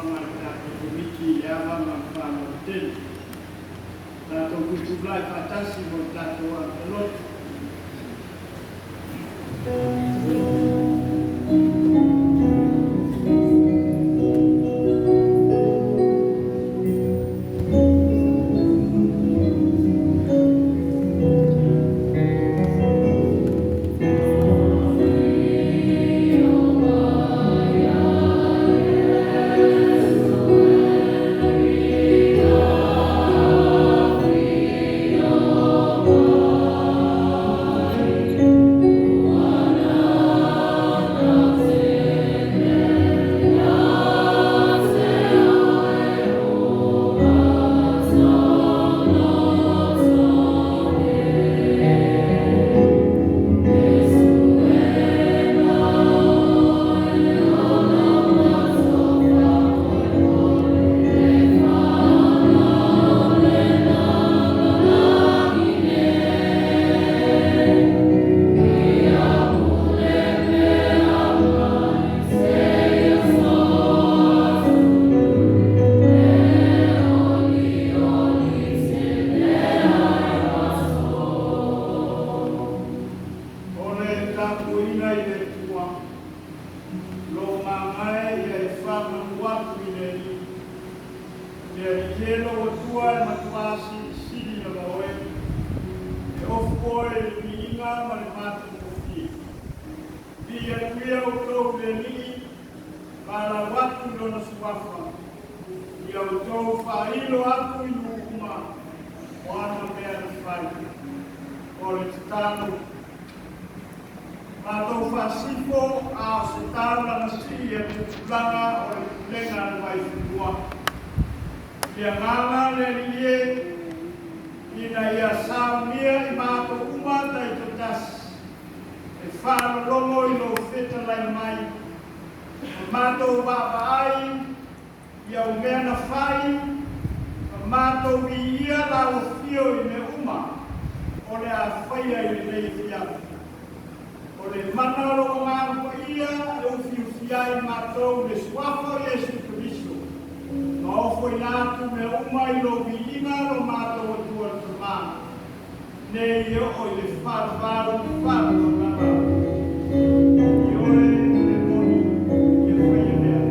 taumafaga a le tatou Komiti i le ava ma le faaaloalo tele. Tatou tutulai faatasi mo le tatou ave lotu. O le tapuaiga i le Atua, lou agaga e ia e faamanu atu i le Alii. Le Alii e lou Atua e matuā silisili lava oe, e ofu oe i le viiga ma le matagofie. Viia atu ia outou i le Alii, valaau atu i lona suafa, ia outou faailo atu i nuu uma o ana mea na fai. O le tatalo, matou faasifo a o se taulaga sii e tupulaga o le pulega a le vaifanua. I le agaga le Alii e, ina ia saunia i matou uma taitoatasi, e faalologo i lou fetalai mai, ma matou vaavaai i au mea na fai, ma matou viia lau afio i mea uma o le a faia i lenei afiafi. O le mana o lou Agaga Paia e ufiufi ai matou i le suafa o Iesu Keriso, ma ofoina atu mea uma i lou viiga lo matou Atua le Tamā, nei e oo i le faavavau faavavau lava. Ioe, e moni, ia faia lea.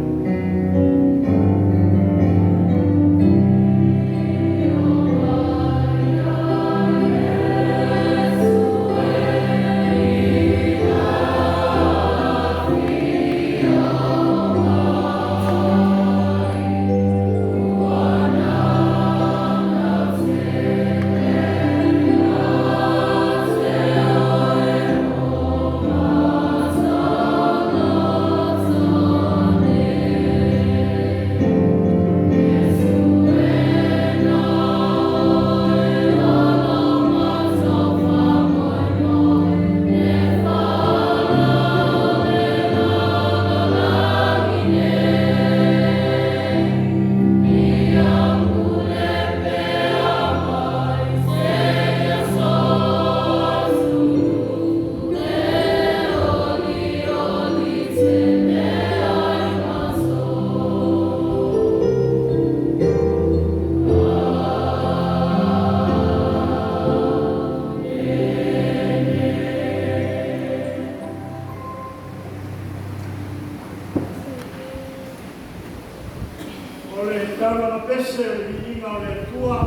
O le taulaga pese o le viiga o le Atua,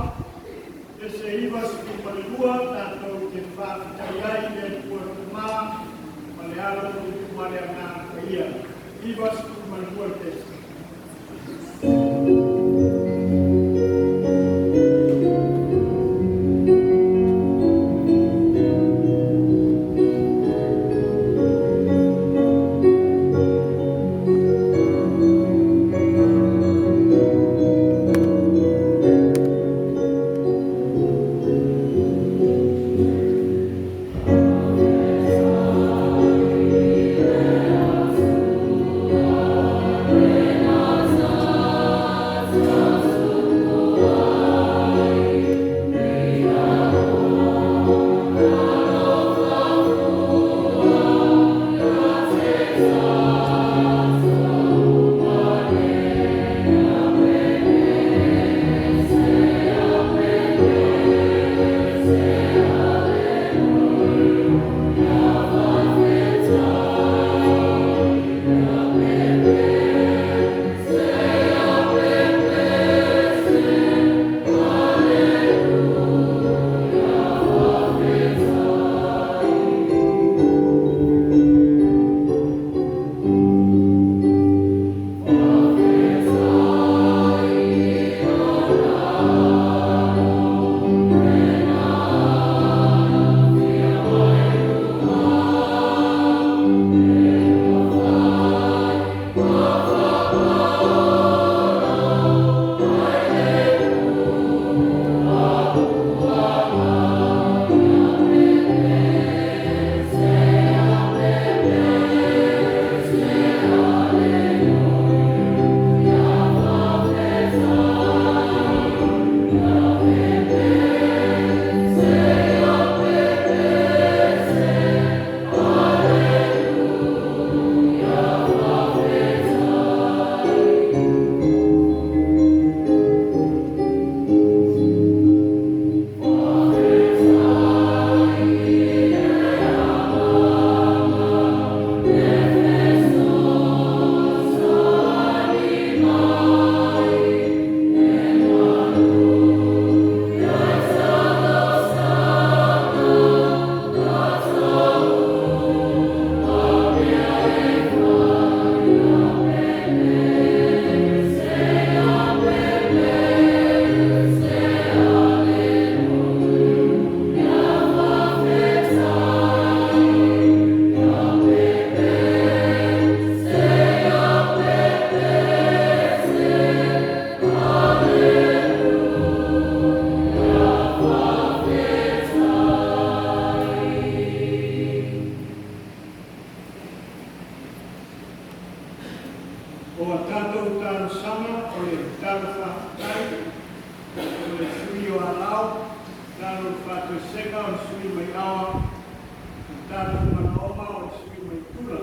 pese 92, tatou te faafetai ai i le Atua le Tamā, ma le Alo ma le Agaga Paia. 92 le pese. Amen. O a tatou talosaga o le talo faafetai o le sui o Aao, talo o le faatoesega o le sui mai Aoa, ma talo o manaoga o le sui mai Tula.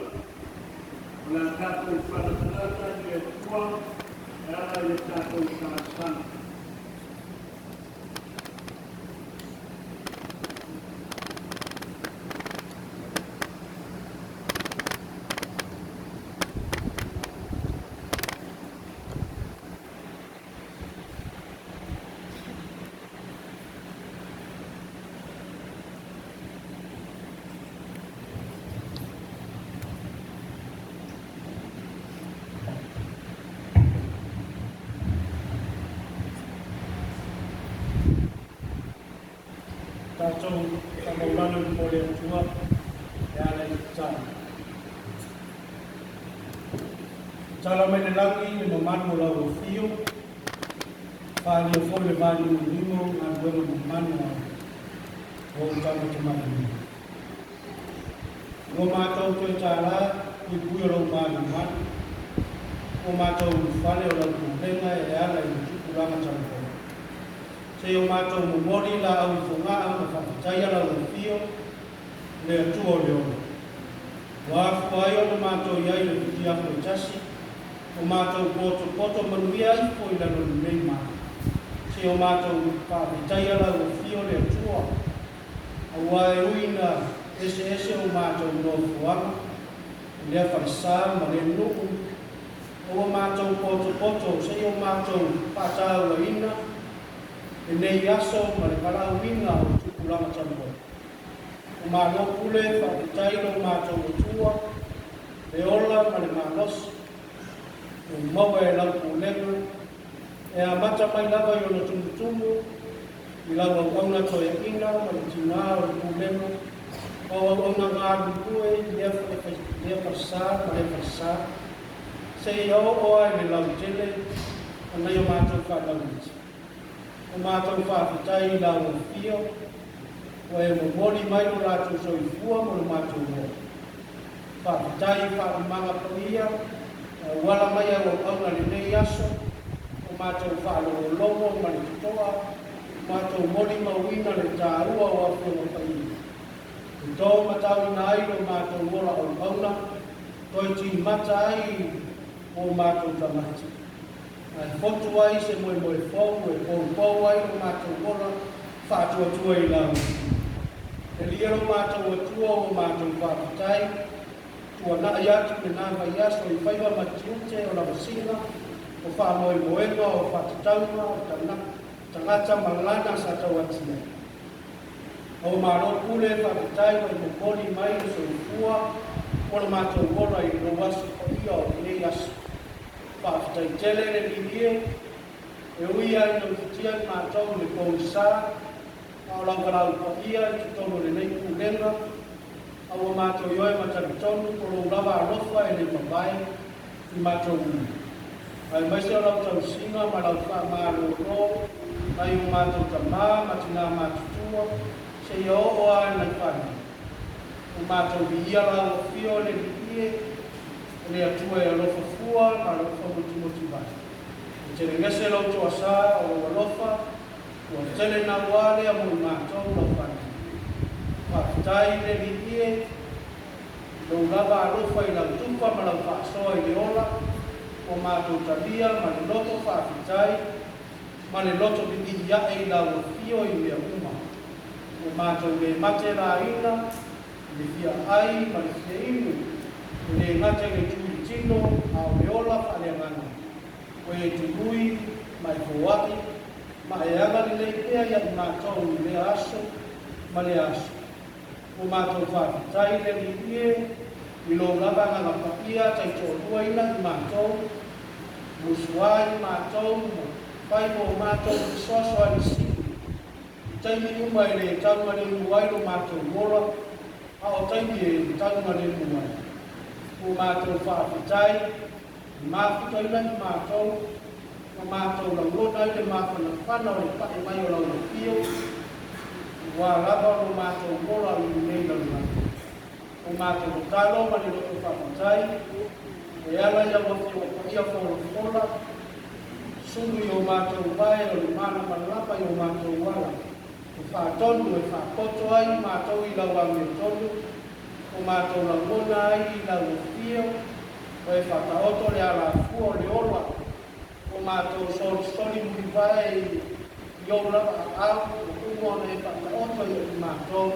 O le a tatou faalatalata i le Atua e ala i a tatou talosaga. Tatou faamaualalo i luma o le Atua e ala i le tatalo. Tatala mai le lagi le mamalu o lau afio, faaalia foi le vailimalima o galuega mamana a ou tagata maliliu. Ua matou toe tālā puipui o lou malumalu, ua matou ulufale o lau pulega e ala i le tupulaga talavou. Seia o matou momoli laau i Fogaa ma faafetaia lau afio, le Atua o le ola. Ua afua ai ona matou i ai le fitiafu e tasi, o matou potopoto manuia ifo i lalo lenei malu. Seia o matou faafetaia lau afio le Atua, aua e ui ina eseese o matou nofoaga, i lea falesa ma lea nuu, o ua matou potopoto seia o matou faatauaina lenei aso ma le valaauina o tupulaga talavou. O malo pule faafetai lo matou Atua, le ola ma le malosi, ua maua e lau pulega, e amata mai lava i ona tumutumu, i lau auauna toeaina ma le tinā o le pulega, o auauna galulue i lea lea falesa ma lea falesa, seia oo ai le lautele o nai o matou fanau iti. O matou faafetai i lau afio, ua e momoli mai lo latou soifua mo le matou ola. Faafetai i faalumaga paia, e auala mai au auauna lenei aso, o matou faalogologo ma le totoa, matou molimauina le taua o afioga paia. E tō matauina ai lo matou ola auauna, toe timata ai o matou tagata. Ae fotu ai se moemoe fou e poupou ai lo matou ola faatuatua i lau. E lia lo matou Atua o matou faafetai, tuanai atu lena vaiaso i faiva ma tiute o lavasiga, o faamoemoega o faatatauga o tagata ma lana sa tauatia. O malo pule faafetai ua e momoli mai le soifua o le matou ola i lou aso paia o lenei aso. Faafetai tele le Alii e, e ui ai ina ufitia i matou le pogisa, a o lau valaau paia i totonu o lenei pulega, a ua matou ioe ma talitonu o lou lava alofa e le mavae i matou uma. Aemaise o lau tausiga ma lau faamalōlō mai o matou tamā ma tinā matutua, seia oo lava i nai fanau. O matou viia lau afio le Alii e, o le Atua e alofa fua ma alofa motumotu vai. E telegese lou toasā o lou alofa, ua tele nauā lea mo i matou lau fanau. Faafetai le Alii e, lou lava alofa i lau tufa ma lau faasoa i le ola, ua matou talia ma le loto faafetai, ma le loto vivii ae i lau afio i mea uma. Ua matou le mate laina, i le fia ai ma le fia inu, e le gata i le tū i le tino, a o le ola faaleagaga. Ua e tului ma e foai, ma e agalelei pea ia i matou i lea aso ma lea aso. Ua matou faafetai le Alii e, i lou lava agaga paia taitoaluaina i matou, musuā i matou ma fai mo matou fesoasoani sili, i taimi uma e le taugalemu ai lo matou ola, a o taimi e taugalemu ai. Ua matou faafetai, i mafutaina i matou, ma matou lagona ai le mafanafana o le pae mai o lau afio, ua lava lo matou ola i lenei lalolagi. O matou tatalo ma le loto faafetai, E ala i au Afioga Paia folafola, sulu i o matou vae o le malamalama i o matou ala, e faatonu e faapoto ai matou i lau amiotonu, o matou lagona ai i lau afio, o e faataoto le alafua o le ola, o matou solisoli mulivae i ou lava aau, ua uma ona e faataoto ia i matou,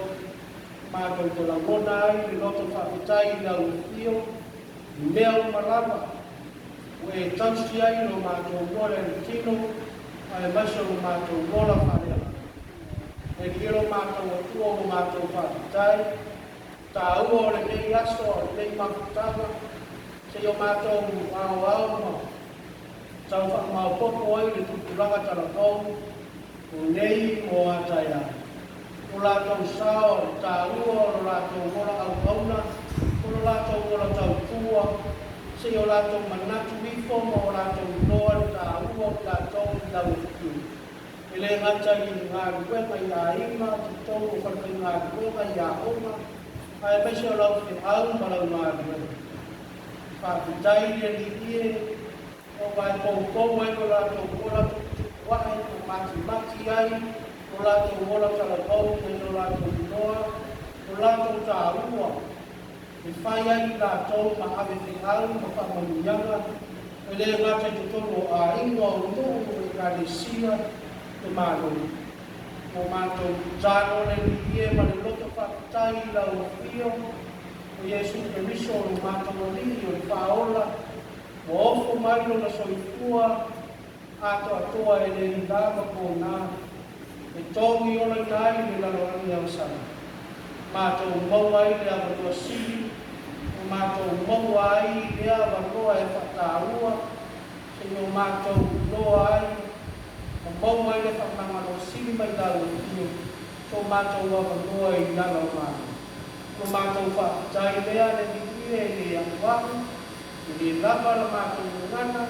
matou te lagona ai le loto faafetai i lau afio, i mea uma lava, ua e tausi ai lo matou ola i le tino, aemaise o lo matou ola faaleagaga. E Alii e lo matou Atua ua matou faafetai, taua o lenei aso, o lenei mafutaga, seia o matou aoao ma tau faamaopoopo ai le tupulaga talavou, o nei mo a taeao. O latou sao, le taua o lo latou ola auauna, o lo latou ola tautua, seia o latou manatu ifo ma o latou iloa le taua o i latou i lau afio. E le gata i galuega i aiga, totonu o falefaigaluega i aoga, aemaise o lau feau ma lau galuega. Faafetai le Alii e, ua e poupou ai lo latou ola tuputupuae ma matimati ai lo latou ola talavou nai lo latou iloa, lo latou taua, e fai ai i latou ma ave feau ma faamanuiaga, e le gata i totonu o aiga, o nuu, o ekalesia, le Malo. Ua matou tatalo le Alii e ma le loto faafetai i lau afio, o Iesu Keriso o lo matou Alii o le Faaola, ua ofo mai lona soifua atoatoa e le i lava pona, e togi olaina ai le lalolagi agasala. Matou maua ai le avanoa sili, ua matou maua ai lea avanoa e faataua, seia o matou iloa ai ma maua ai le faamagalo sili mai lau afio, so matou avanoa i ala o Malo. Lo matou faafetai lea le Alii e le alualu, e le lava la matou gagana,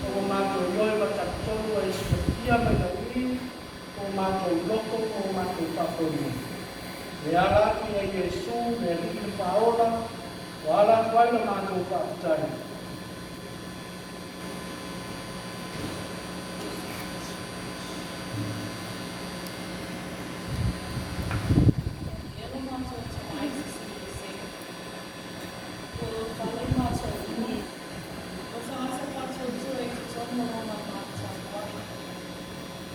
o ua matou ioe ma talitonu e silafia mai lagi o matou loto ma o matou faafoeina. E ala atu ia Iesu, le Alii le Faaola, ua ala atu ai la matou faafetai. Ia lo matou tamai sisili ua ulufale matou uma, o tagata faatuatua i totonu o lona agaga tapuai.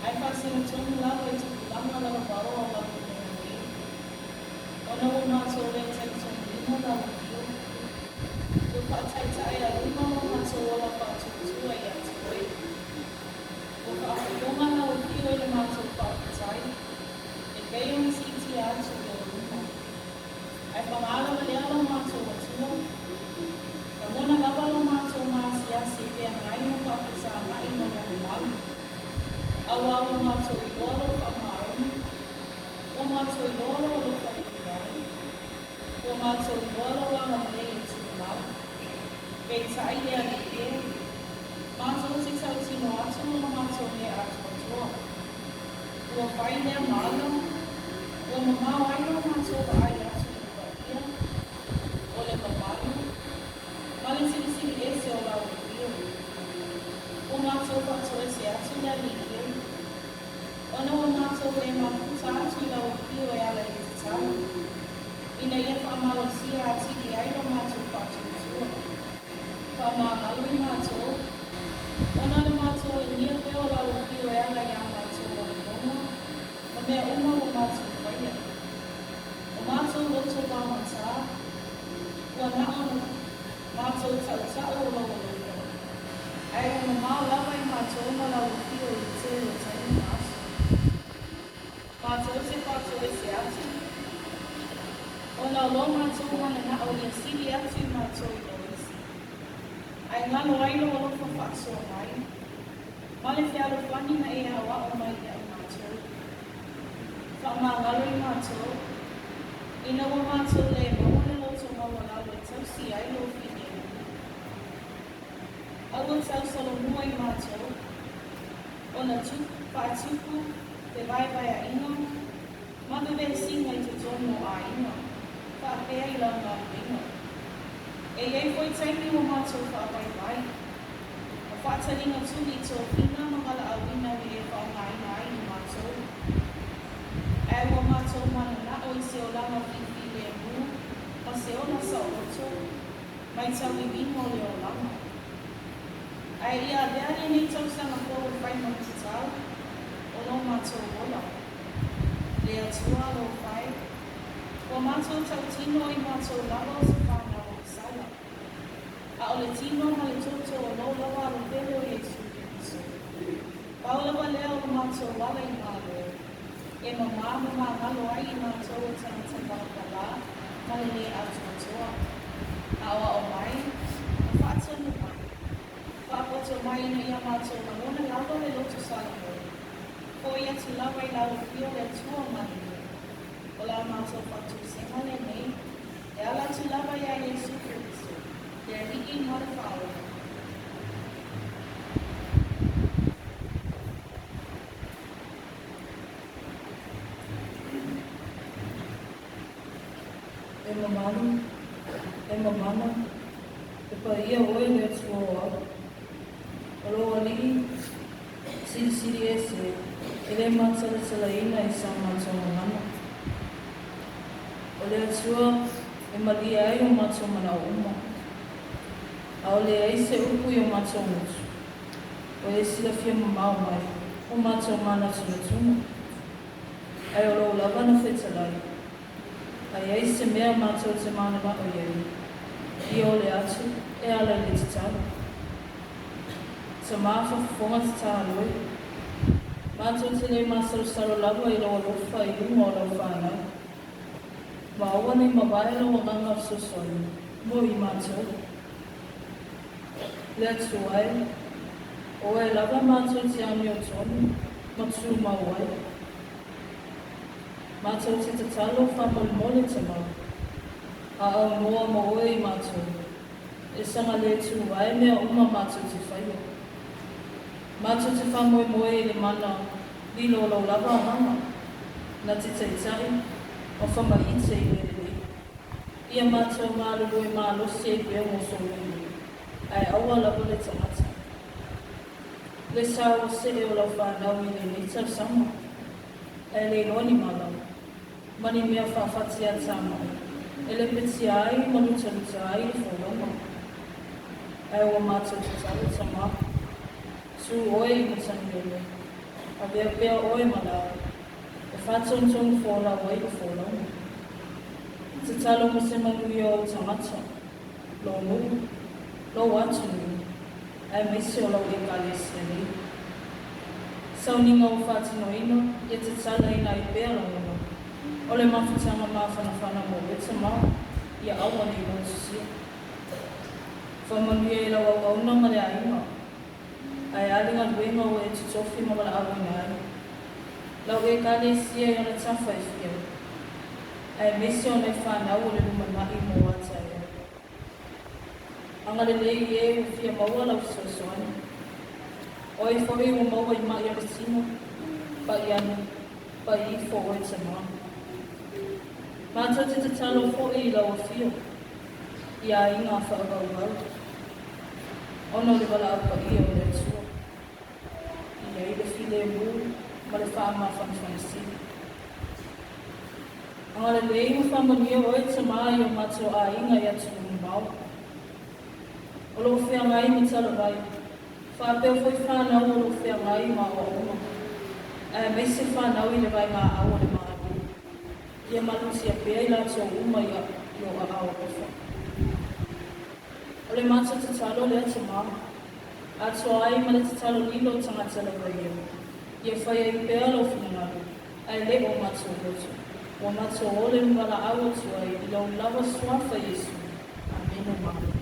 Ae faasino tonu lava i tupulaga lalovaoa o lau pulega nei, ona ua matou le talitonuina lau afio, ua faataetaealuga lo matou ola faatuatua ia te oe. Ua faafofoga lau afio i le matou faafetai, e pei ona siitia atu i ou luma. Ae paga lava lea lo matou Atua, lagona lava lo matou maasiasi e feagai ma faafesagai ma lou mamalu, auā ua matou iloa lou faamaoni, ua matou iloa lou alofa limavae, ua matou iloa lou agalelei e tumau. Peitai le Alii e, matou te tautino atu ma lo matou le atoatoa. Ua fai lea ma ala, ua mamao ai lo matou vaai atu i le paia, o le mamalu, ma le silisili ese o lau afio. Ua matou faatoese atu le Alii e, ona ua matou le mafuta atu i lau afio e ala i le tatalo, ina ia faamalosia atili ai lo matou faatuatua. Faamagalo i matou, ona o le matou agia pea o lau afio e ala i a matou manaoga ma mea uma ua matou faia. O matou loto pāmatā, ua na ona matou tautau o lou alofa, ae ua mamao lava i matou ma lau afio i le tele o taimi ma aso. Matou te faatoese atu, ona o lo matou mananao ia sili atu i matou i lo isi, ae galo ai lou alofa faasoa mai, ma le fealofani na e aoao mai ia i matou. Faamagalo i matou, ina ua matou le maua le loto maualalo e tausi ai lou filemu. Aua tausolomua i matou, ona faatupu fevaevaeaiga ma vevesiga i totonu o aiga, faapea i lau galuega. E i ai foi taimi ua matou faavaivai, ma faataliga tuli i tofiga ma valaauina ua e faaaogaina ai i matou. Ae ua matou mananao i se olaga filefilemu ma se ola saoloto mai tauiviga o le olaga. Ae ia avea lenei tausaga fou e fai ma luitau o lo matou ola. Le Atua alofa e, ua matou tautino i matou lava o se fanau agasala, a o le tino ma le toto o lou lava alopele o Iesu Keriso. Pau lava lea o lo matou ala i Malo, e mamā ma magalo ai i matou o tagata palapala ma le lē atoatoa. Aoao mai, ma faatonu mai, faapoto mai ina ia matou lagona lava le loto salamo, Foi atu lava i lau Afio le Atua maliliu. O la matou faatosega lenei, e ala atu lava iā Iesu Keriso, le Alii ma le Faaola. E mamalu, e mamana, e paia oe le Atua o au. O lou Alii, Silisili ese, e le matalatalaina i sa matou gagana. O le Atua e malie ai o matou manao uma. Aole ai se upu i o matou gutu, o e silafia mamao mai o matou manatunatuga. Ae o lou lava na fetalai, a i ai se mea matou te mananao i ai, ia ole atu e ala i le tatalo. Tama faafofoga tatalo e. Matou te le masalosalo lava i lou alofa i luga o lau fanau. Ma aua nei mavae lou agaga fesoasoani mo i matou. Le Atua e, o oe lava matou te amiotonu ma tumau ai. Matou te tatalo faamolemole Tama, a aunoa mo oe i matou. E sagalētū ai mea uma matou te faia. Matou te faamoemoe i le mana lilo o lou lava agaga, na te taitai ma famaite i mea lelei. Ia matou galulue malosi ai pea mo sou lilo, ae aua lava le tagata. Le sa ua see o lau fanau i lenei tausaga, ae le iloa ni mala. ma ni mea faafatiatamai e lepetia ai ma lutaluta ai le folauga. Ae ua matou tatalo, Tama, tu oe i Mataniole, avea pea oe ma la e faatonutonu folau ai le folauga. Tatalo mo se manuia o ou tagata, lou nuu, lou atunuu, aemaise o lau Ekalesia nei. Sauniga ua faatinoina, ia tatalaina ai pea lagona o le mafutaga mafanafana mo oe Tama, ia aua nei lotusia. Faamanuia i lau auauna ma le aiga, ae a le galuega ua e totofi ma valaauina ai lau Ekalesia i ona tafa e fia, aemaise o nai fanau o le lumanai mo a taeao. Agalelei i e ua fia maua lau fesoasoani. O ai foi ua maua i maʻi o le tino, paʻi ane, paʻi ifo oe Tama. Matou te tatalo foi i lau afio i aiga faavauvau, ona o le valaau paia o le Atua, i ai le filemu ma le faamafanafana sili. Agalelei ma faamanuia oe Tama i o matou aiga i atunuu mamao. O lo o feagai ma talavai, faapea foi fanau o lo o feagai ma aoaoga, aemaise fanau i le vaegaau a le Malo, ia malutia pea i latou uma i o aao alofa. O le matou tatalo lea Tama, atoa ai ma le tatalo lilo o tagata lava ia, ia fai ai pea lou finagalo. Ae le o matou loto. Ua matou ole ma valaau atu ai i lou lava suafa Iesu. Amene Malo.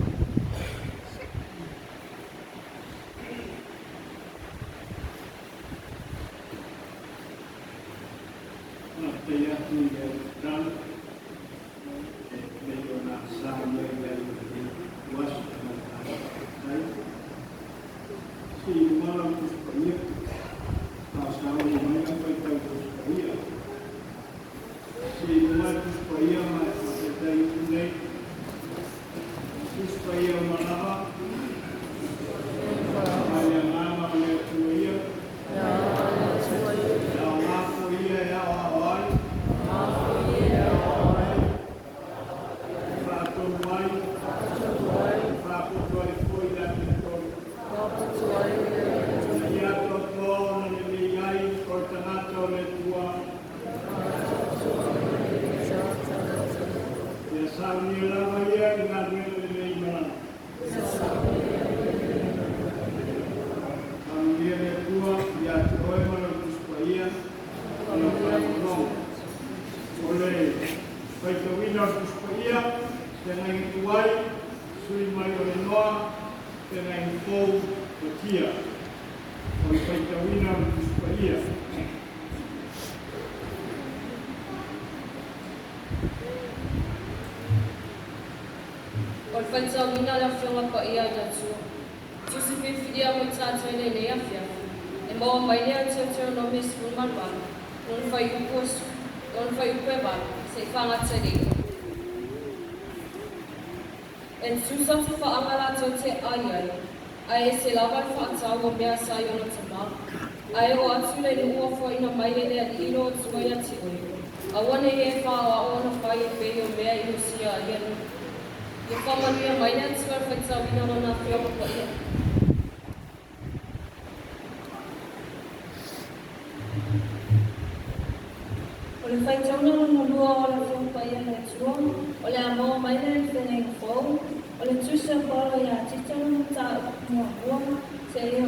Faafetai atu i le au tatalo e pei ona saunoa i ai i lenei aso ma le agaga faafetai. Se i uma lau Tusi Paia, a o sauni mai lau faitau Tusi Paia. Se i uma le Tusi Paia ma e faataitai upu nei. Fou Matia. O le faitauina o le Tusi Paia. O le faitauina o le Afioga Paia i le Atua. Tusi filifilia mo i tatou i lenei afiafi, e maua mai lea i Teuteronomi 18, lona fuaiupu e lona fuaiupu e 8, seia fagata i le 9. E tutusa tufaaga latou te ai ai, ae ese lava le faatau o mea sa i ona tamā. A e oo atu i le nuu ua foaina mai e le Alii lo Atua ia te oe, aua ne i e faaoao ona fai e pei o mea i osia ai ia nuu. Ia faamanuia mai le Atua i le faitauina o Lona Afioga Paia. O le faitauga lona lua o le Afioga Paia a le Atua, o le a maua mai lea i le Feagaiga Fou, o le Tusi a Paulo ia Tito lona mataupu muamua, seia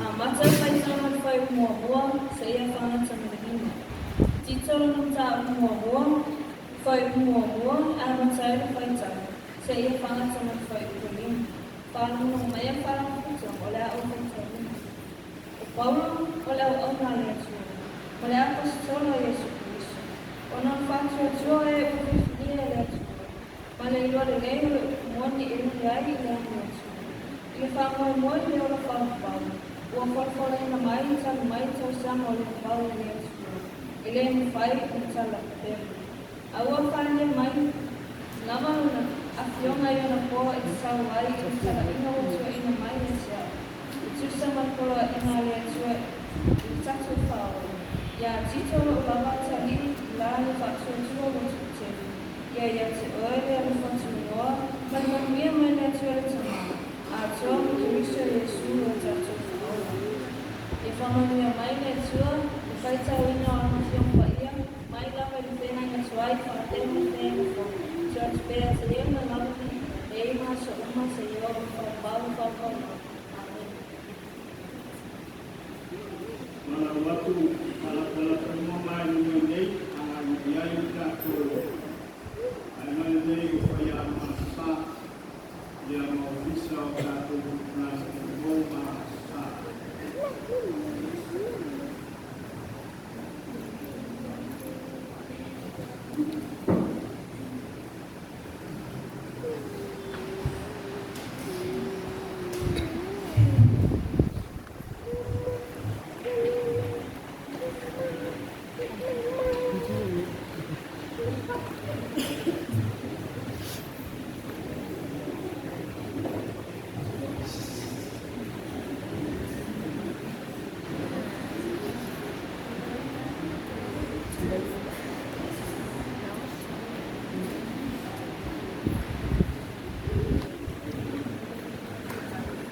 amata le faitauga i le fuaiupu muamua, seia fagata ma le lima. Tito lona mataupu muamua, fuaiupu muamua, e amata ai le faitauga, seia fagata ma le fuaiupu lima. Faalogologo mai a Faalapotopotoga o le a ou faitauina. O Paulo, o le auauna a le Atua, ma le Aposetolo a Iesu Keriso, ona o le faatuatua e ua filifilia e le Atua, ma le iloa lelei o le upu moni e uli ai i le amiotonu, i le faamoemoe i le ola faufau, ua folafolaina mai talu mai tausaga o le vavau e le Atua, e le mafai ona talapelo. A ua faaalia mai lava lona Afioga i ona poa e tatau ai i le talaiga ua tuuaina mai ia te au, e tusa ma le poloaiga a le Atua i le tatou Faaola. Ia Tito lou lava atalii la le faatuatua ua tuutele ia ia te oe le alofa tunoa ma le manuia mai le Atua le Tama atoa ma Keriso Iesu lo tatou Faaola. Ia faamanuia mai le Atua le faitauina o Lana Afioga Paia mai lava i le feagaiga tuai faatele ma le feagaiga fou, tua atu pea te leo ma lava nei ma aso uma seia oo i faupau ma faupau lava. Amene. Malau atu palapalapa uma mai luga i nei agai mai ai le tatou aiga lenei o Faiaoga Sa ia ma Ofisa o tatou Tupulaga Talavou ma Sa.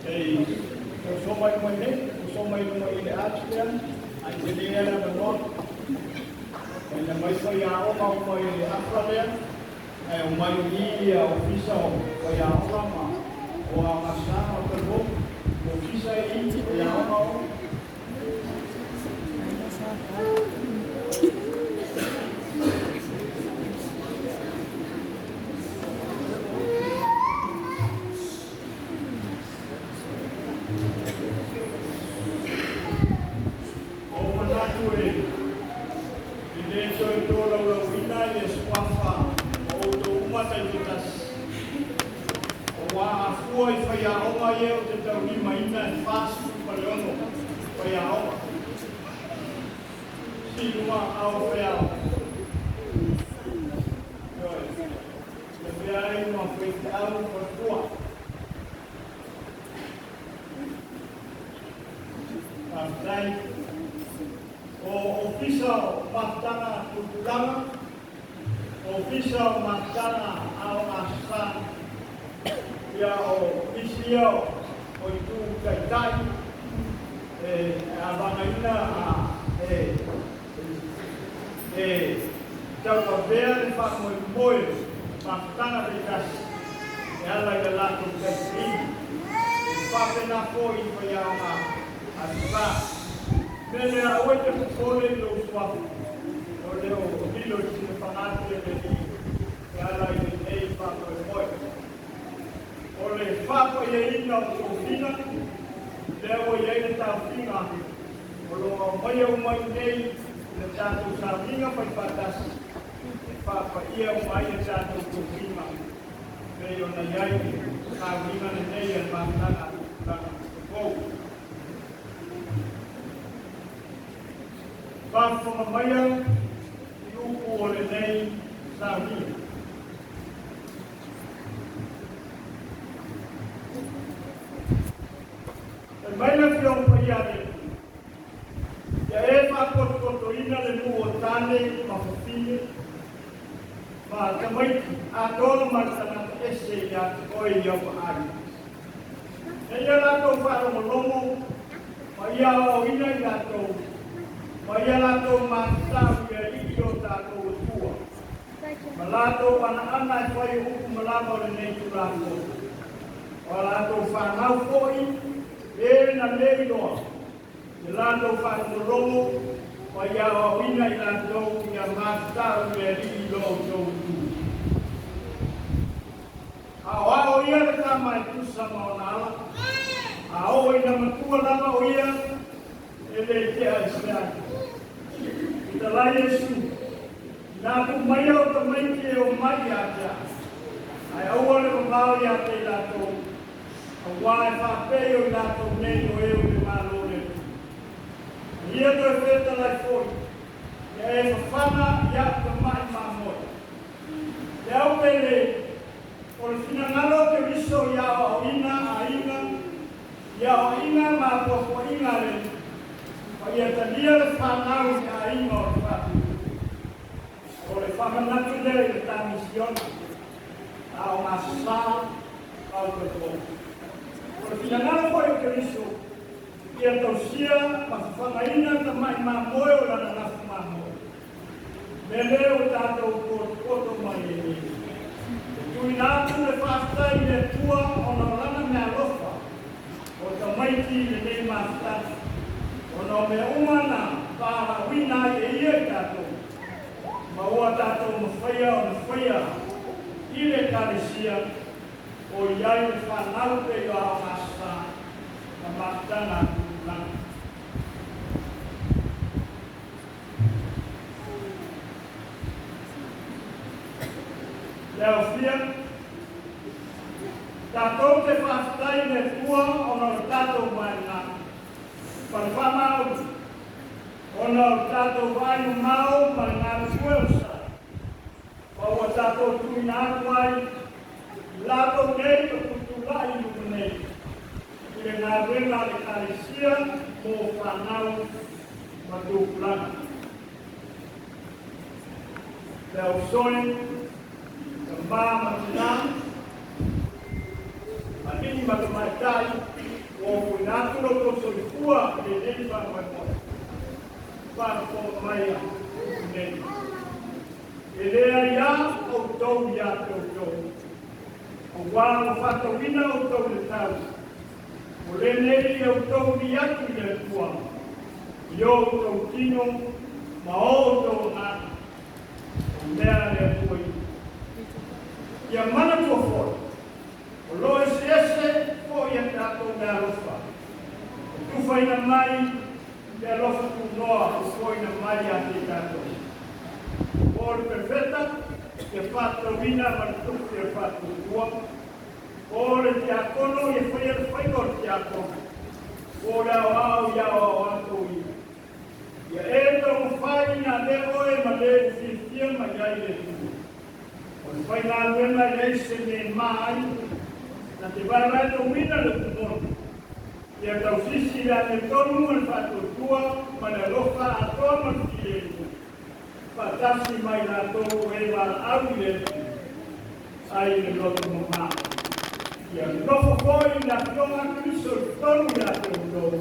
Ei, so mai mai nei, so mai luma i le ati lea, ai te lea le avanoa. E na mai faiaoga o mai le afa lea, ae o mai i ia ofisa o faiaoga ma o agasa o talivou, ofisa i faiaoga o. O manatu e e le toe tolaulauina ia suafa o outou uma taitoatasi, auā a fua i faiaoga ia ou te taulimaina e 46 faiaoga. Sii luga ao faiaoga. Ioe. Le mea ai ma faifeau faletua. Faafetai. O Ofisa o Mafutaga Tupulaga, Ofisa o Mafutaga Aoga ia o isi ia o itu taitai e avagaina a e e tauavea le faamoemoe mafutaga taitasi e ala i le latou taitaiga. E faapena foi i faiaoga asa. Mea lea aua e te popole i lou suafa o le o lilo i sina fagati e le alii e ala i lenei faamoemoe. O le faapaiaina o tofiga, lea ua i ai le taofiga o lo o aumaia uma i inei i le tatou sauniga faifaatasi e faapaia uma ai le tatou tofiga pei ona i ai le sauniga lenei a le Mafutaga a Tupulaga Fou. Faafofoga maia i upu o lenei sauniga. Fai mai le Afioga Paia a le Atua, Ia e faapotopotoina le nuu o tane ma fafine, ma tamaiti atoa ma le tagata ese ia te oe i au vaai. E ia latou faalogologo ma ia aoaoina i latou, ma ia latou matatau i le Alii o tatou Atua. Ma latou anaana e fai o upu ma lava o lenei Tulafono. O a latou fanau foi, e na le iloa, ia latou faalogologo ma ia aoaoina i latou ia matatau i le Alii lo outou Atua. Aoao ia le tama e tusa ma ona ala, a oo ina matua lava o ia, e le tea i se ai. Fetalai Iesu, Inā tuu maia o tamaiti e omai ia te au, ae aua le mamao ia te i latou, auā e faapei o i latou nei o e o i le Malo o le Atua. A ia toe fetalai foi, ia e fafaga i a'u tama'i mamoe. Le au pele, o le finagalo o Keriso i aoaoina aiga, i aoaiga ma apoapoaiga a le Alii, ma ia talia le fanau i aiga o le faatuatua. O le faamanatu lea i le ta misiona, a o gasasa ma o toe fono. O le finagalo foi o Keriso, ia tausia ma fafagaina tamai mamoe o lana lafu mamoe. Mea lea ua tatou potopoto mai ai nei, e tuuina atu le faafetai i le Atua ona o Lana meaalofa o tamaiti i lenei mafutaga, ona o mea uma na valaauina ai e Ia i tatou, ma ua tatou mafaia ona faia i le Ekalesia o i ai le fanau pei o aoga sa ma mafutaga a tupulaga. Le aofia, tatou te faafetai i le Atua ona o le tatou vaega ma le faamaoni, ona o le tatou vaai mamao ma le galulue o sa, ma ua tatou tuuina atu ai i latou nei o tutulai i luma nei i le galuega a le Ekalesia mo fanau ma tupulaga. Le ausoe, tama ma tina, alii ma tamaitai, ua ofoina atu lo outou soifua i lenei faamoemoe. Faafofoga maia nei. E leai lava outou ia te outou, aua ua faatauina outou i le tau. O lenei e outou uli atu i le Atua, i o outou tino ma o outou agaga, o mea a le Atua ia. Ia manatua foi, o lo o eseese foi a tatou meaalofa, e tufaina mai le alofa tunoa o foina mai ia te i tatou. O le Perofeta ia faatatauina ma le tusi o le faatuatua, O le tiakono ia faia le faiva o le tiakono, po o le aoao i aoao atu ia. Ia e taumafai ina avea oe ma le ua fiafia mai ai le Atua. O le faigaluega e leai se mea e mā ai, na te vaevae tauina le upu moni, ia tausisi i le amiotonu ma le faatuatua ma le alofa atoa ma le filemu, faatasi ma i latou o e valaau i le Atua, ai le loto mama. Ia nofo foi le Afioga a Keriso i totonu ia te outou,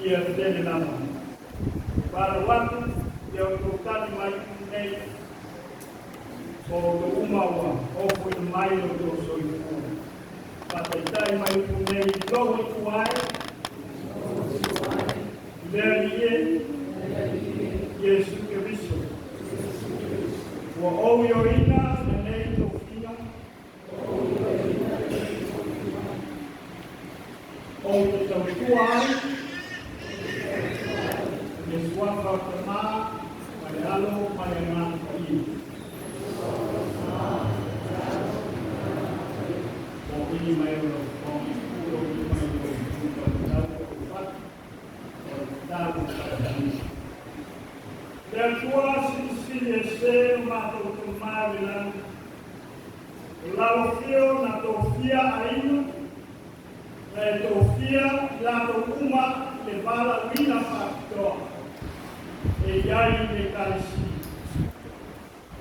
ia tele lava. E valaau atu ia outou tali mai nei, o outou uma ua ofoina mai lo outou soifua. Faataitai mai upu nei i lou Atua e, i le Alii e, Iesu Keriso. Ua ou ioeina lenei tofiga. Ou te tautua ai i le suafa o le Tama ma le Alo ma le Agaga Paia. Moili mai o lau fofoga, tuu lou lima i lou itu taumatau o ou fatu, o le tatalo faatamalii. Le Atua Silisili Ese o matou Tama i le lagi, o lalofio na tofia aiga, na e tofia i latou uma i le valaauina faapitoa e i ai i le Ekalesia.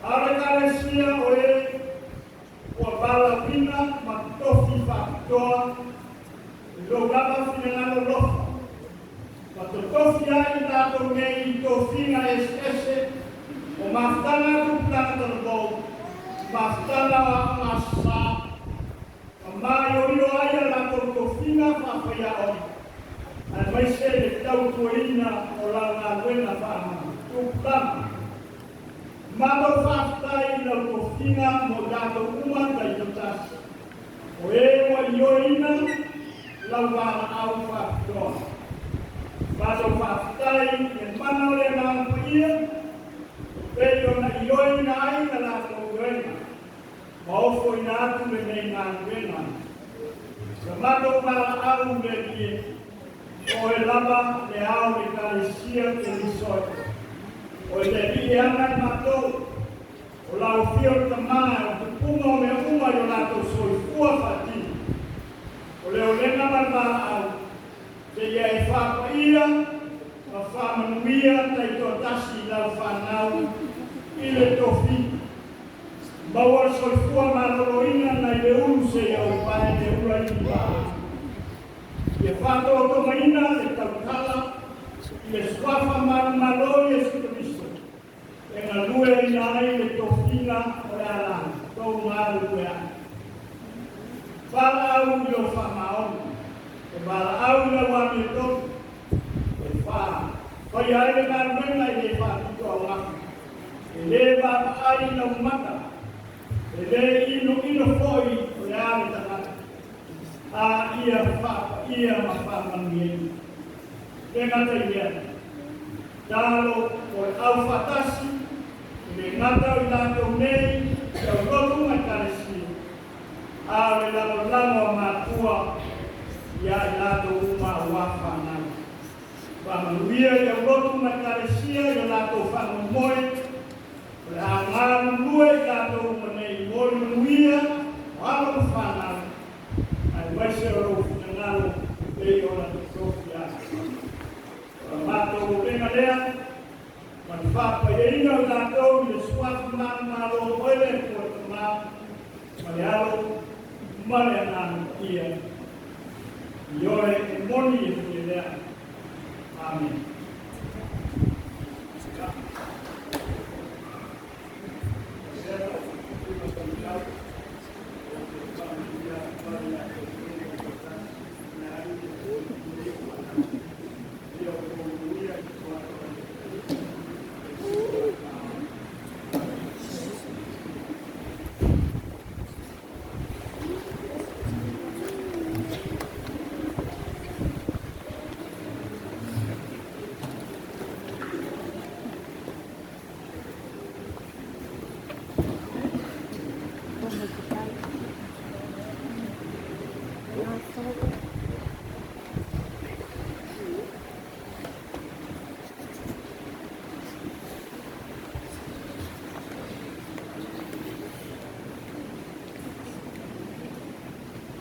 A o le Ekalesia o e ua valaauina ma tofi faapitoa i lou lava finagalo lofa, ma totofi ai i latou nei i tofiga eseese o mafutaga a tupulaga talavou, mafutaga o aoga Aso Sa, ma maioio ai a latou tofiga faafaiaoga, aemaise le tautuaina o lau galuega faatupulaga. Matou faafetai i lau tofiga mo i latou uma taitoatasi, o e ua ioeina lau valaau faapitoa. Matou faafetai i le mana o le Agaga Paia, e pei ona ioeina ai la latou ioega ma ofoina atu lenei galuega. Ia matou valaau le Alii e, o Oe lava le ao o le Ekalesia Keriso e. O le Alii e ana i matou, o lau afio le Tama e o tupuga o mea uma i o latou soifua faatino. O le olega ma le valaau, seia e faapaia ma faamanuia taitoatasi i lau fanau i le tofiga. Maua le soifua maloloina nai le ulu seia ou pae le ula i vaa. Ia faatolotogaina le tautala i le suafa manumalo o Iesu Keriso e galueaina ai le tofiga o le a latou galulue ai. Valaau i lou faamaoni, e valaau i lau amiotonu, e faia ai le galuega e le faapitoaugafa, e le vaavaai i lau mata, e le inoino foi o le a le tagata, a ia faapaia ma faamanuiaina. Le gata i lea, talo o le aufaatasi e le gata o i latou nei i aulotu ma Ekalesia, a o le lagolago a matua ia i latou uma aua fanau. Faamanuia i aulotu ma Ekalesia i o latou faamoemoe, o le a galulue i latou uma nei mo le manuia o alo ma fanau, aemaise o lou finagalo e pei ona totofi ai. O la matou olega lea, ma le faapaiaina o i latou i le suafa manumalo o le Atua le Tama, ma le Alo, ma le Agaga Paia. Ioe e moni e fia lea. Amene.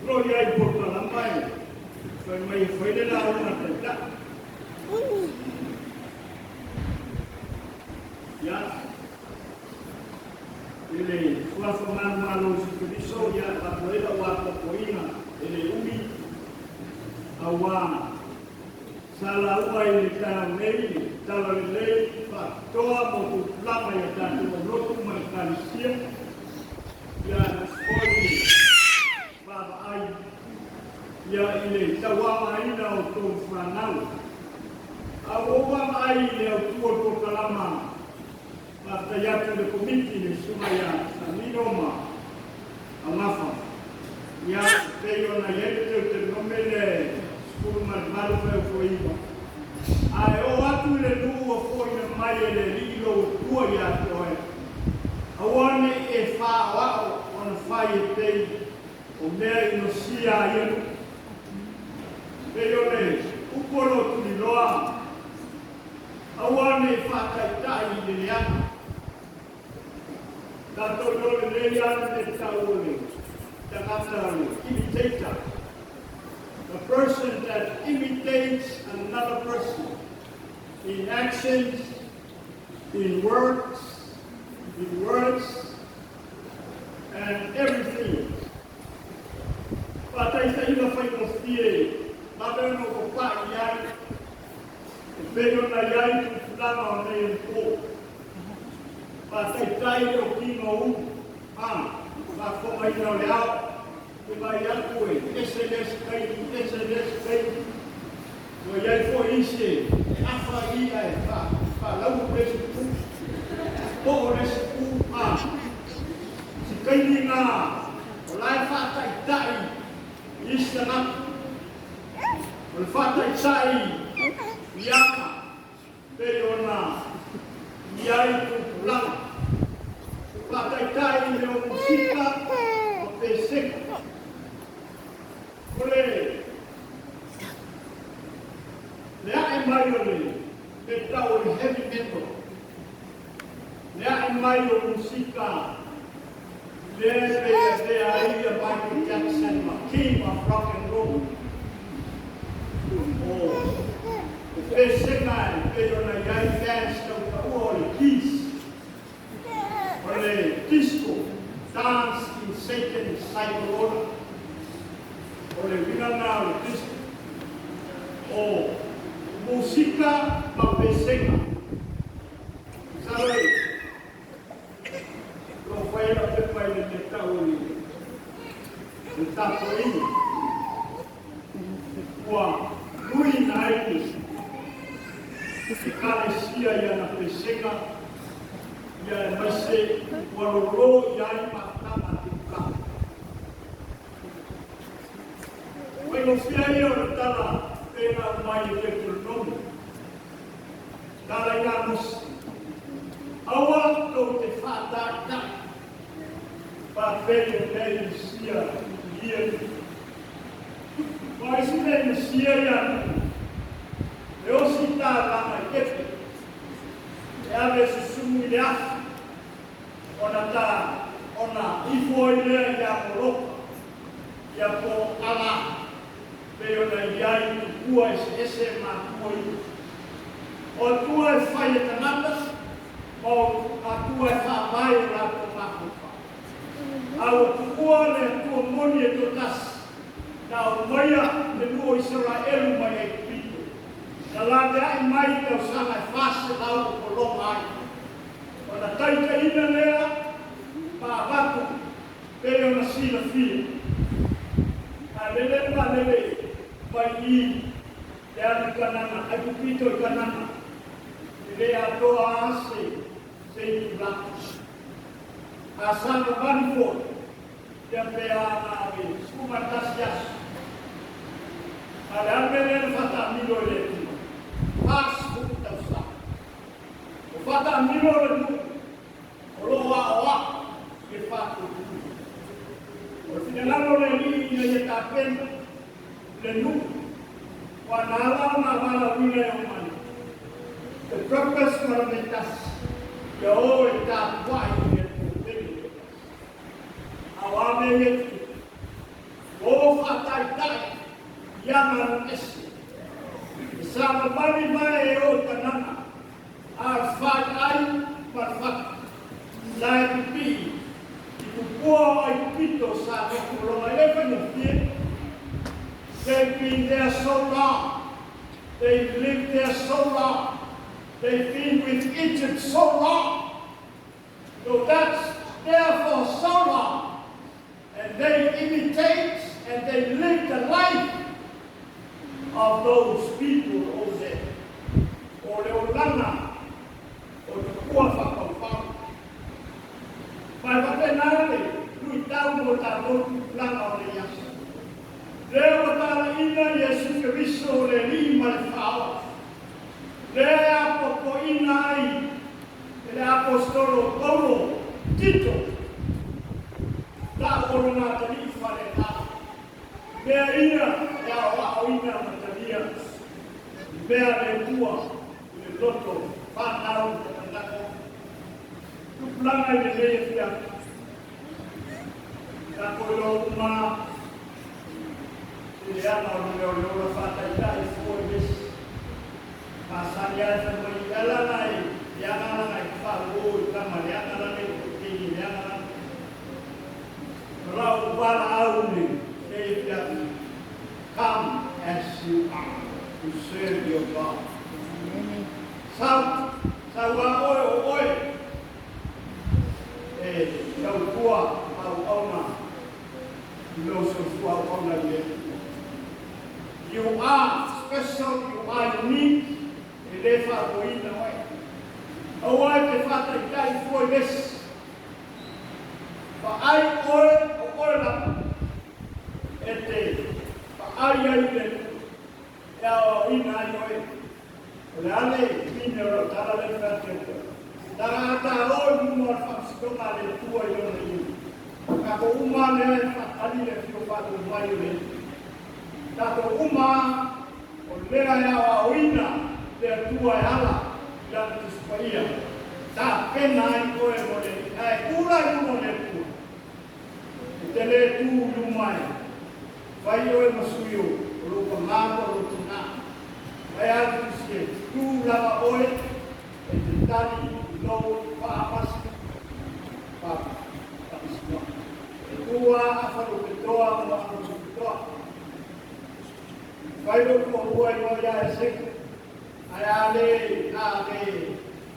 Lo iai polokalama e fai mai e fai le lauga a Taitai. Ia, i le suafa manumalo o Iesu Keriso, ia, e avatu ai lau apoapoaiga e le umi, auā sa lauga i le taeao nei le talalelei faapitoa mo tupulaga i a tatou aulotu ma Ekalesia, ia, aemaise foi le vaavaai ia i le tauaogaina o tou fanau. A ua ou vaavaai i le autu o le polokalama, faafetai atu i le Komiti i le Susuga ia Samino ma Augafa, ia, e pei ona i ai le teutenome le mai e le Alii lou Atua ia te oe, aua ne i e faaoao ona fai e pei o mea inosia a ia nuu. Pei o le upu o lo tuliloa, aua ne i faataitai i le leaga. Tatou iloa lelei lava le mea tau o le tagata o le imitator, the person that imitates another person in actions, in words, and everything. Faataitaiga faigofie, vave ona ou papa'i ai, e pei ona i ai tupulaga o nei anapo. Faataitai le okiga o ulu, a, faafofogaina o le ao, e vaai atu e ese le isi kaimi, ese le isi kaimi. Ua i ai foi isi e afa i ae faalaua le isi pu, po o le isi pu, a. Si kaimi ngā, o la e faataitai i isi tagata. O le faataitai i aga, pei ona i ai tupulaga. Faataitai i mea o musika ma pesega. O le le ae mai o le mea tau o le heavy metal. Le ae mai o musika lea e pei avea ai ia Michael Jackson ma King of Rock and Roll. O o pesega e pei ona i ai bands tautaua o le Kiss. O le disco, dance in Satan's cycle order. O le uiga lena o le disco. O musika ma pesega. Masalo e lo fai lau pepa i le mea tau o le tapuaiga. Ua nui na ai le Ekalesia i ana pesega, ia aemaise ua lōlō i ai mafutaga a tupulaga. Faigofie ia o le tala pei ona aumai e Deuteronomo, tala i Amosi, aua tou te faataitai faapei o mea inosia i ia nuu. Ua isi mea inosia ia nuu, e osi tālaga i kepe, e ave susumu i le afi, ona ta ona ifo ai lea ia Moloka, ia po Ala, pei ona i ai tupua eseese matua ia. O Atua e fai e tagata, ma o Atua e faavae o latou mafaufau. A ua tuua le Atua moni e toatasi, na aumaia le nuu o Isaraelu mai Aikupito, na laveai mai i tausaga e 400 o pologa ai. Ona taitaiina lea ma avatu pei ona silafia. A lele ma lele mai i le alu i Kanana, Aikupito i Kanana, e le atoa a se itulagi. A savavali foi, ia pe a na ave 11 aso. A le a le mea lea na faataamilo e le Atua? 40 tausaga. O faataamilo le nuu o loo aoao i le faatuatua. O le finagalo o le Alii ina ia tapena le nuu ua na ala ona valaauina e o mai. The purpose ma le mea tasi, ia o e tapuai i le Atua pele e tasi. A o a mea ia tutupu? O faataitai i aga nuu ese. E savavali mai e o i Kanana, a o le fai ai ma le fatu. La e pipii i tupua o Aikupito sa nofo e le faigofie. They've been there so long. They've lived there so long. They've been with Egypt so long. So that's there for so long. And they imitate and they live the life of those people over there. O le olaga o tupua faataufau. Ma e faapena le luitau mo tatou tupulaga o le aso. Lea ua talaiina Iesu Keriso o le Alii ma le Faaola. Lea e apoapoaina ai Aposetolo Paulo, Tito, ta'u o lona atalii faaleagaga, mea ia e aoaoina ma talia i mea a le Atua i le loto fanau ma tagata. Tupulaga i lenei afiafi, tatou iloa uma i leaga o le mea o le ola faataitai fua i le isi. Masani lava e fai mai, e ala la e leaga lana e faaluo i tama leaga lana e toatini leaga lana. O lau valaau i lenei afiafi, come as you are to serve your God. Sau, sau a oe o oe e tautua ma auauna i lou soifua auauna i le Atua. You are special, you are unique, e le faafoeina oe. Aua e te faataitai fua i le isi. Vaai oe o oe lava e te vaai ai i le Atua e aoaoina ai oe. O le a le mine o lau tala lea e fai atu ai? Tagata o i luma o le faamasinoga a le Atua i lona iuga. Tatou uma lea e faatali le afio faatuu mai o le Alii. Tatou uma o lea e aoaoina le Atua e ala i Lana Tusi Paia, tapena ai oe mo le Alii. Ae tu la i luma o le Atua. E te le tu i luma e fai oe ma sui o lou pagā po o lou tinā. Ae a le Tusi e tu lava oe e te tali i lou faamasinoga. E tu a afa lou petoa ma afa lou petoa. Fai lou toalua i loa ia Eseka. Ae a le a le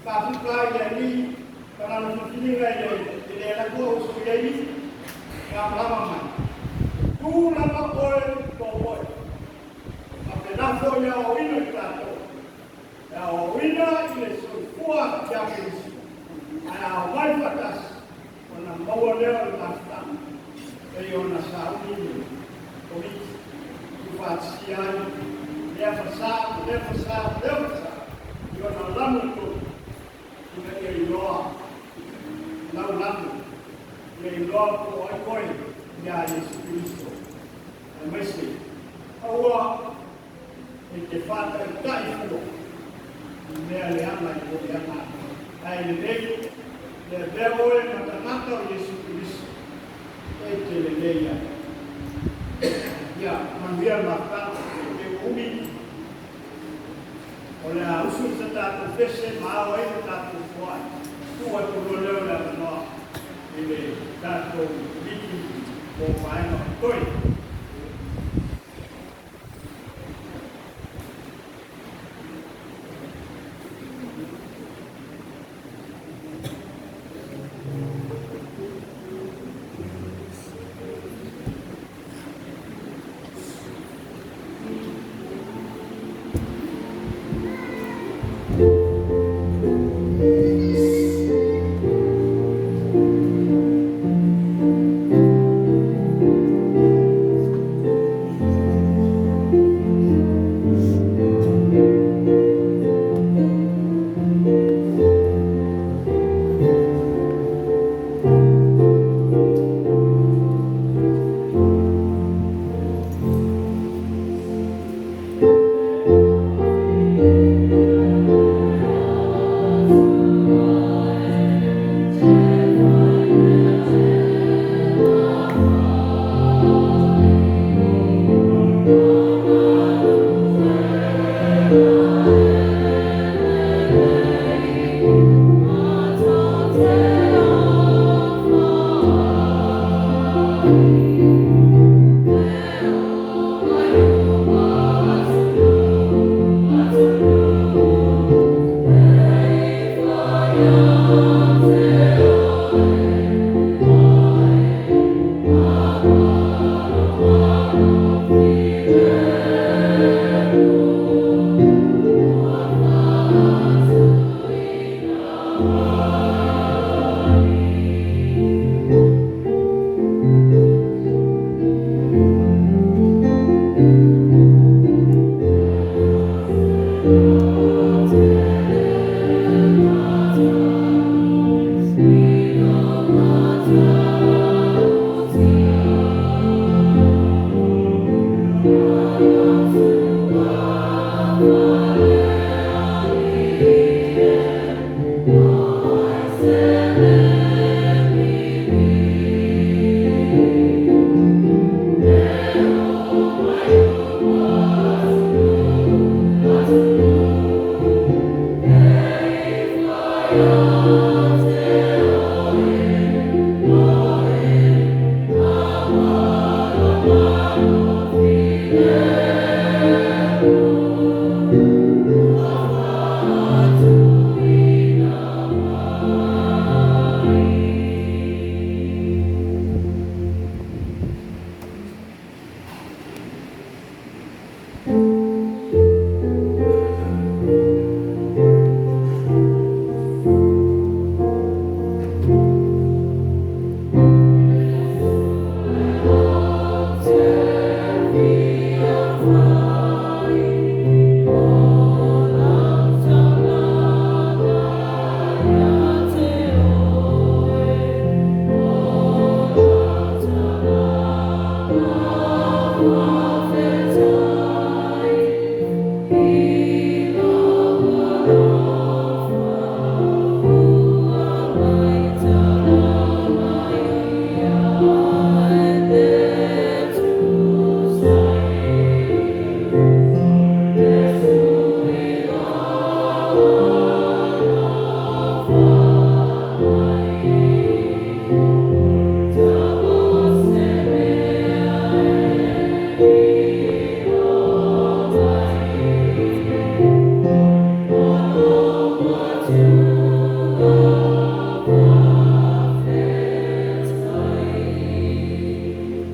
fafuka ai le alii ma lana filifiliga i le i le alatua o uso i ai malamalama mai. E tu lava oe i oe. Faapena foi le aoaoina i tatou. E aoaoina i le soifua ia Keriso, ae a omai faatasi, ona maua lea o le mafutaga, pei ona sauni le Komiti tuufaatasia ai lea fasa ma lea fasa ma lea fasa i ona lanu e tolu, ina ia iloa lau lanu, ia iloa po o ai oe iā Iesu Keriso, aemaise aua e te faataitai fua i mea leaga i lou leaga ae lelei le avea oe ma tagata o Iesu Keriso e te lelei ai. Ia manuia le mafutaga e te umi o le a usu i sa tatou pese ma ao ai le tatou foai. Tuu atu loa lea o le avanoa i le tatou Komiti mo Vaega o Totoe.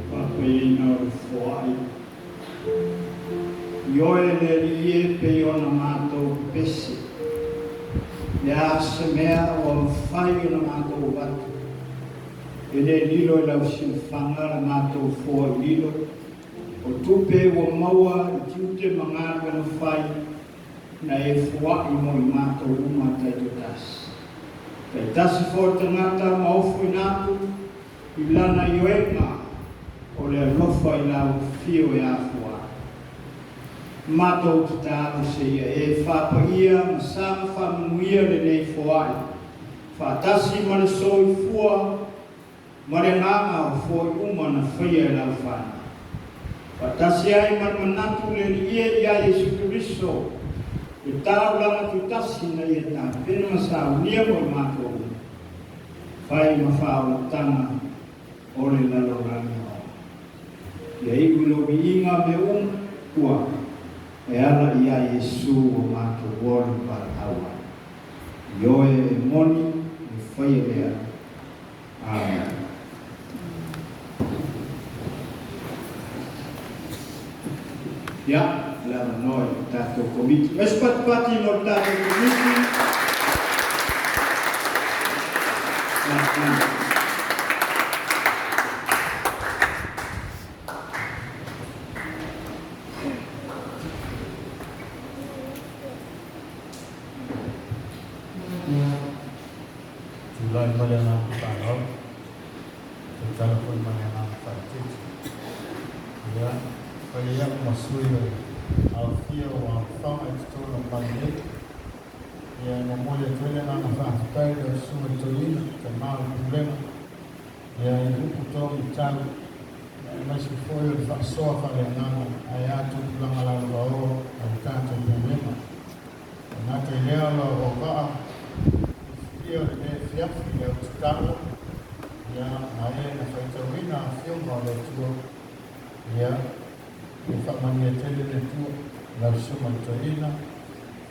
Faapaia o le foai. I oe le Alii e pei ona matou pepese. Le a se mea ua mafai ona matou avatu. E le lilo i lau silafaga la matou foai lilo. O tupe ua maua i tiute ma galuega fai na e foai mo i matou uma taitoatasi. Taitasi foi tagata ma ofoina atu i lana ioega o le alofa i lau afio e afua ai. Matou tatalo seia e faapaia ma saga faamanuia lenei foai, faatasi ma le soifua ma le agaga o foai uma na faia e lau fanau. Faatasi ai ma le manatu le Alii e ia Iesu Keriso, le taulaga tutasi na ia tapena ma saunia mo i matou uma, fai ma faaolataga o le lalolagi aoa. Ia iu i lou viiga mea uma ua e ala ia Iesu ua matou ola ma valaau ai. Ioe e moni e faia lea. Amene. Ia, le avanoa i le tatou Komiti. Fai se patipati mo le tatou Komiti. Ia, Tulai ma le agaga faaaloalo, tautala foi ma le agaga faaeteete. Ia, fai ai au ma sui o le aofia o aofaga i totonu o le Palemene. Ia, e momoli atu ai le agaga faafetai i lau Susuga i le Toeaina, tama o le Pulega, ia, i upu taumatau, aemaise foi o le faasoa faaleagaga ae a tupulaga lalovaoa a le tatou Pulega. E gata i lea o lau auvaa fiafilia o lenei afiafi i lau tatalo, ia, ma e na faitauina afioga o le Atua, ia, ia faamanuia tele le Atua i lau susuga i le toeaina,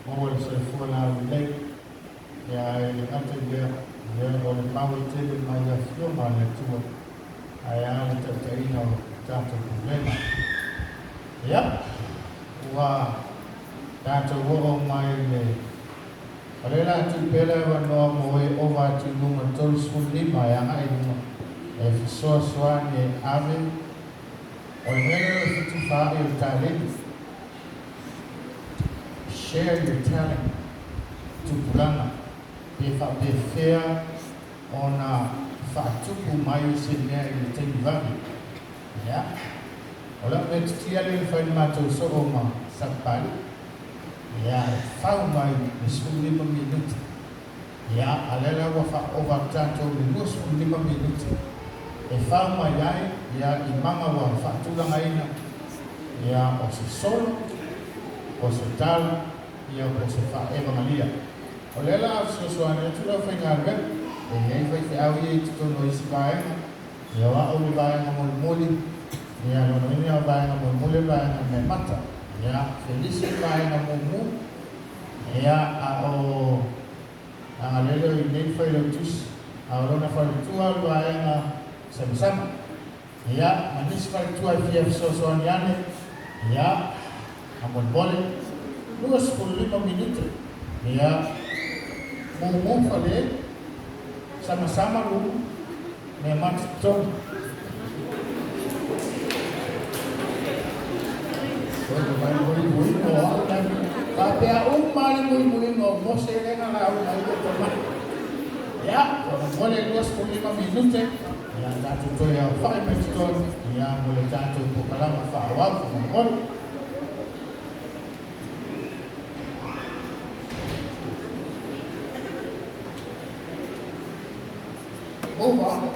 maua le soifua laulelei, ia, ae le gata i lea, ia, o le mau e tele mai afioga a le Atua, ae a le taitaiga o le tatou pulega. Ia, ua tatou oo mai i le O lea la tuu pea le avanoa mo e ova atu i luga i le 35 e agai i luga e fesoasoani e ave o le mea lea o le fetufaai o le taleni. Share your talent, tupulaga, pe faapefea ona faatupu mai se mea i le taimi vave. Ia. O lau metotia lea na fai i le matou soo ma Sapapalii, ia, e fau mai le 15 minute. Ia, a lea la ua faaova atu tatou i le 25 minute e fau mai ai, ia, i maga ua faatulagaina, ia, o se solo, o se tala, ia, po o se faaevagalia. O lea la a fesoasoani atu le aufaigaluega, e i ai faifeau ia i totonu o isi vaega, ia, o au le vaega molimoli, ia, lona uiga o vaega molimoli o le vaega meamata, ia, Felisi le vaega mumu, ia, a o Agalele o i inei le Failautusi, a o lona faletua o le vaega samasama. Ia, ma nisi faletua e fia fesoasoani ane, ia, faamolemole, 25 minute, ia, mumu fale, samasama lumu, mea mata totonu. Faapea uma le mulimuliga o Mose lea na lauga ai le tomai. Ia, faamolemole 25 minute, ia tatou toe aofai mai totonu, ia, mo le tatou polokalama faaauau, faamolemole. Move on.